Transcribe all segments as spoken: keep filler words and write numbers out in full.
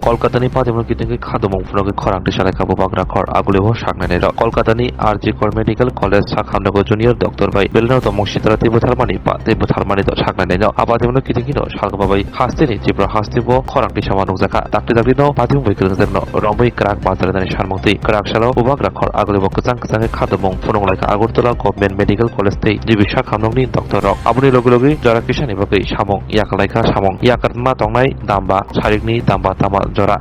Kolkatani patimungo kitingwi khadumung phunugwi khorang tisalaikha bubagra khor agulio saknainairok. Kolkatani R G Kar Medical College sakhamnogo junior doctor bai beleno tongmung sitra tei butharmani pa tei butharmani do saknainaino. A patimungo kitingwino salgaba bai hasteni Tripura hasteo khorang tisama nukjakha. Dakti daktino patimung bai kwrwngjakno romwi kwrak bacharinani sanmung twi kwrak salo bubagra khor agulio kwchang kwchangwi khadumung phunuglaikha Agartala Government Medical College tei G B sakhamnokni doctor rok. Aboni logi logi jora kisani bagwi samung yakalaikha, samung yakarma tongnai damba, sarikni damba tama jora.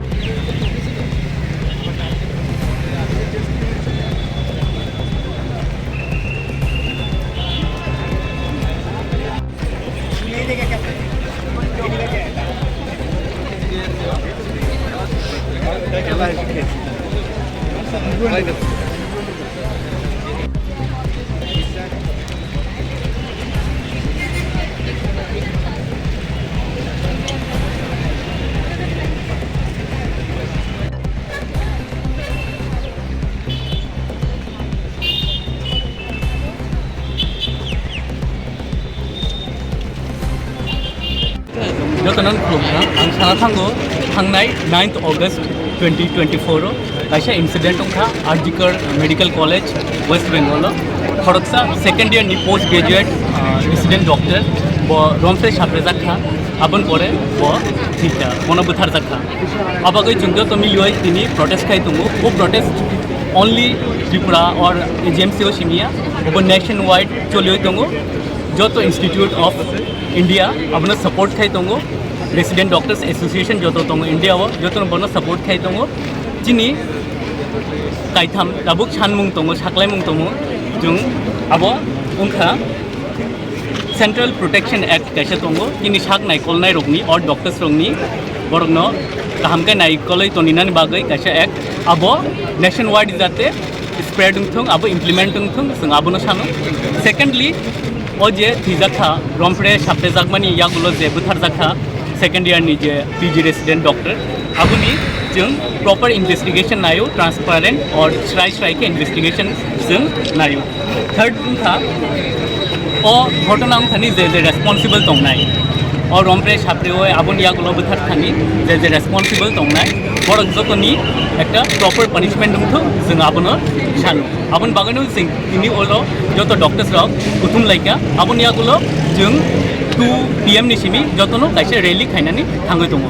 Jotono khulumkha, ang sana thango, thangnai ninth August twenty twenty-four o kaisa incident wngkha R G Kar Medical College, West Bengal o khoroksa second year ni post graduate, ah, resident doctor bo romphre saprejakha, aboni pore bo thikha, bono butharjakha. Abagwi chwng joto milioi tini protest khai tongo. O protest only Tripura or A G M C o simiya, obo nationwide choliwi tongo. Joto Institute of India abono support khai tongo. Resident Doctors Association joto tongo India o, jotono bono support khai tongo. Chini kaitham tabuk sanmung tongo, saklaimung tongo. Chwng abo wngkha Central Protection Act kaisa tongo, chini sak naikolnai rokni, o doctors rokni, borokno kaham khe naikolwi toninani bagwi kaisa act, abo nationwide jate spread wngthung, abo implement wngthung, chwng abono sano. Secondly, o je thwijakha, romphre saptejakmani yagulo je butharjakha, second year ni je P G resident doctor, aboni chwng proper investigation naio, transparent or srai srai khe investigation chwng naio. Third wngkha, o ghotona wngthani je je responsible tongnai, o romphre sapre oi aboni yagulo bwthar thani je je responsible tongnai, borok jotoni ekta proper punishment wngthok, chwng abono sano. Aboni bagwino chwng tini olo joto doctors rok kuthum laikha, aboni yagulo chwng two P M ni simi jotono kaisa rally khainani thangwi tongo.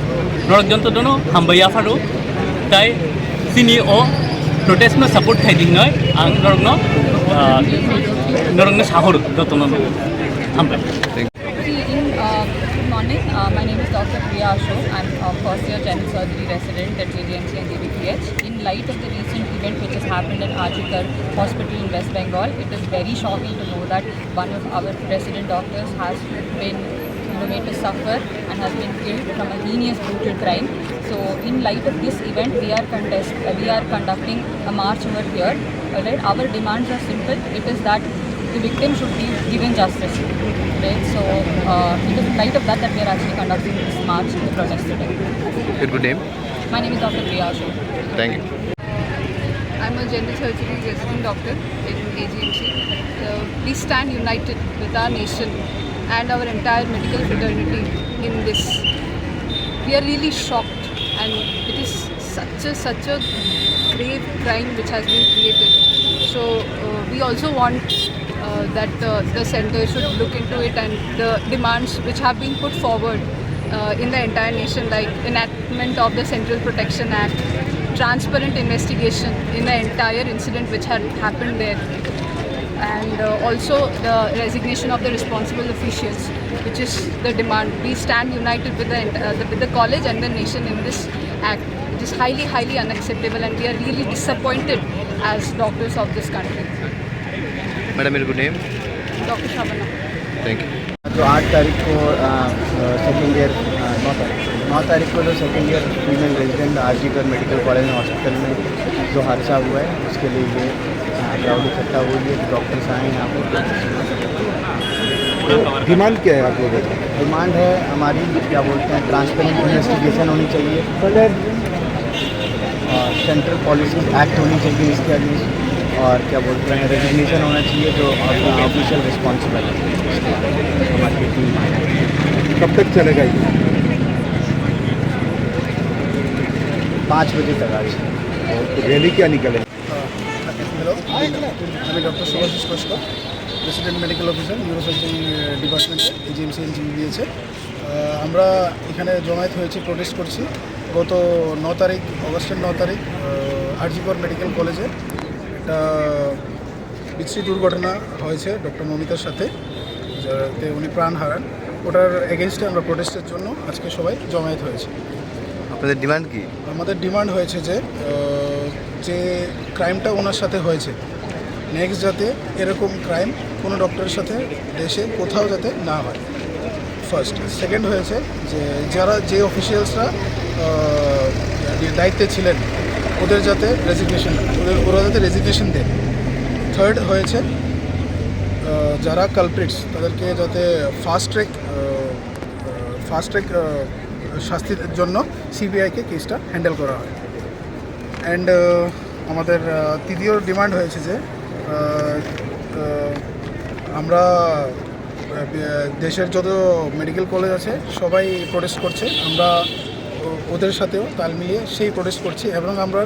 Norok joto dono hambai yapharo. Tai chini o protest no support khai dingnai ang norokno, ah, norokno sahor jotono hambai. See, in, uh, good morning. Uh, my name is Doctor Priya Ashok. I'm a first year general surgery resident at J J M C and J B P H. In light of the recent event which has happened at R G Kar Hospital in West Bengal, it is very shocking to know that one of our resident doctors has been, you know, made to suffer and has been killed from a heinous, brutal crime. So, in light of this event, we are contest, uh, we are conducting a march over here. All right, our demands are simple. It is that the victim should be given justice. Right. So, uh, it is in light of that that we are actually conducting this march, the protest today. Your good name? My name is Doctor Priya Ashok. Thank you. I'm a general surgery resident doctor in A G M C. Uh, we stand united with our nation and our entire medical fraternity in this. We are really shocked, and it is such a, such a grave crime which has been created. So, uh, we also want, uh, that, uh, the center should look into it, and the demands which have been put forward, uh, in the entire nation, like enact- of the Central Protection Act, transparent investigation in the entire incident which had happened there, and, uh, also the resignation of the responsible officials, which is the demand. We stand united with the, uh, the, with the college and the nation in this act, which is highly, highly unacceptable, and we are really disappointed as doctors of this country. Madam, your good name? Doctor Shabana. Thank you. जो आठ तारीख को, अ, अ, second year, अ, नौ तारीख, नौ तारीख को जो second year female resident RG Kar medical college hospital में जो हादसा हुआ है, उसके लिए ये, अ, क्राउड इकट्ठा हुई है, डॉक्टर्स आए हैं यहाँ पर। तो डिमांड क्या है आप लोगों का? डिमांड है हमारी, क्या बोलते हैं, ट्रांसपेरेंट इन्वेस्टिगेशन होनी चाहिए। और सेंट्रल पॉलिसीज एक्ट होनी चाहिए इसके अगेंस्ट, और क्या बोलते हैं, रेजिग्नेशन होना चाहिए जो ऑफिशियल रिस्पॉन्सिबल है हमारी टीम। कब तक चलेगा ये? पाँच बजे तक आ रही है। रैली क्या निकले? হ্যালো, আমি doctor Shubhashis Laskar, resident medical officer, neurosurgery ডিপার্টমেন্টে এজিএমসি এনজিও দিয়েছে। আহ, আমরা এখানে জমায়েত হয়েছি, প্রোটেস্ট করছি। গত ন তারিখ, অগস্টের ন তারিখ, আহ, আরজিকর মেডিকেল কলেজে একটা বিশ্রী দুর্ঘটনা হয়েছে ডক্টর মমিতার সাথে, যাতে উনি প্রাণ হারান। ওটার এগেনস্টে আমরা প্রোটেস্টের জন্য আজকে সবাই জমায়েত হয়েছি। আপনাদের ডিমান্ড কি? আমাদের ডিমান্ড হয়েছে যে, আহ, যে ক্রাইমটা ওনার সাথে হয়েছে, নেক্সট যাতে এরকম ক্রাইম কোনো ডক্টরের সাথে দেশে কোথাও যাতে না হয়, ফার্স্ট। সেকেন্ড হয়েছে যে যারা, যে অফিসিয়ালসরা, আহ, দায়িত্বে ছিলেন, ওদের যাতে রেজিগনেশন, ওদের, ওরা যাতে রেজিগনেশন দেন। থার্ড হয়েছে, আহ, যারা কালপ্রিটস, তাদেরকে যাতে ফাস্ট ট্র্যাক, ফাস্ট ট্র্যাক শাস্তির জন্য সিবিআইকে কেসটা হ্যান্ডেল করা হয়। অ্যান্ড আমাদের, আহ, তৃতীয় ডিমান্ড হয়েছে যে, আহ, আহ, আমরা, আহ, দেশের যত মেডিকেল কলেজ আছে, সবাই প্রোটেস্ট করছে। আমরা ও-, ওদের সাথেও তাল মিলিয়ে সেই প্রোটেস্ট করছি এবং আমরা,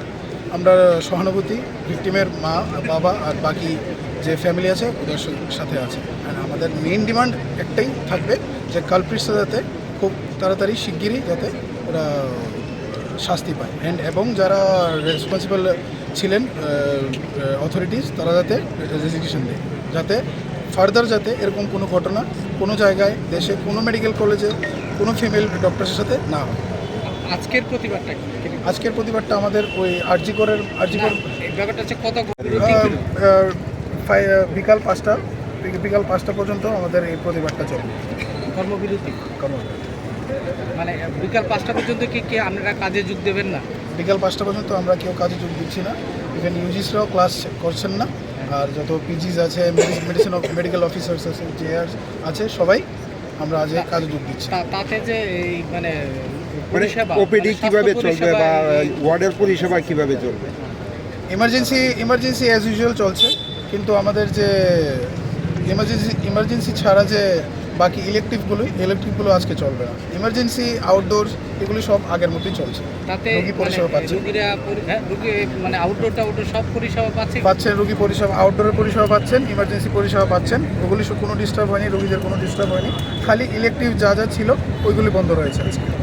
আমরা সহানুভূতি ভিকটিমের মা, বাবা আর বাকি যে ফ্যামিলি আছে, ওদের স-, সাথে আছে। আর আমাদের মেইন ডিমান্ড একটাই থাকবে যে কালপ্রিটসরা যাতে খুব তাড়াতাড়ি, শিগগিরই যাতে ওরা শাস্তি পায়। অ্যান্ড এবং যারা রেসপন্সিবল ছিলেন, অথরিটিস, তারা যাতে রেজিগনেশন দেয়, যাতে ফার্দার যাতে এরকম কোনো ঘটনা কোনো জায়গায়, দেশে কোনো মেডিকেল কলেজে কোনো ফিমেল ডক্টরের সাথে না হয়। আজকের প্রতিবাদটা কি? আজকের প্রতিবাদটা আমাদের ওই আরজিকরের, আরজিকর না, এই ব্যাপারটা হচ্ছে কত আহ, আহ, ফাই-, আহ, বিকাল পাঁচটা, বি-, বিকাল পাঁচটা পর্যন্ত আমাদের এই প্রতিবাদটা চলবে। কর্মবিরতি? কর্মবিরতি। মানে, বিকাল পাঁচটা পর্যন্ত কি, কি আপনারা কাজে যোগ দেবেন না? বিকাল পাঁচটা পর্যন্ত আমরা কেউ কাজে যোগ দিচ্ছি না। ইভেন ইউজিসরাও ক্লাস করছেন না। আর যত পিজিস আছে, মেডিসিন, মেডিকেল অফিসার্স আছে, জেআর আছে, সবাই আমরা আজ এই কাজে যোগ দিচ্ছি। তা-, তাতে যে এই মানে মানে পরিষেবা, ওপিডি মানে স্বাস্থ্য কিভাবে চলবে পরিষেবা বা এই ওয়ার্ডের পরিষেবা কিভাবে চলবে? ইমার্জেন্সি, ইমার্জেন্সি অ্যাজ ইউজুয়াল চলছে, কিন্তু আমাদের যে ইমার্জেন্সি, ইমার্জেন্সি ছাড়া যে বাকি ইলেকটিভগুলো, ইলেকটিভগুলো আজকে চলবে না। ইমার্জেন্সি, আউটডোর, এগুলি সব আগের মতোই চলছে। তাতে রোগী মানে পরিষেবা পাচ্ছে। রোগীরা পরি-, হ্যাঁ, রোগী মানে আউটডোর টাউটডোর সব পরিষেবা পাচ্ছে? পাচ্ছেন, রোগী পরিষেবা, আউটডোরের পরিষেবা পাচ্ছেন, ইমার্জেন্সি পরিষেবা পাচ্ছেন, ওগুলি সব কোনো ডিস্টার্ব হয়নি, রোগীদের কোনো ডিস্টার্ব হয়নি। খালি ইলেকটিভ যা যা ছিল ওইগুলি বন্ধ রয়েছে আজকে।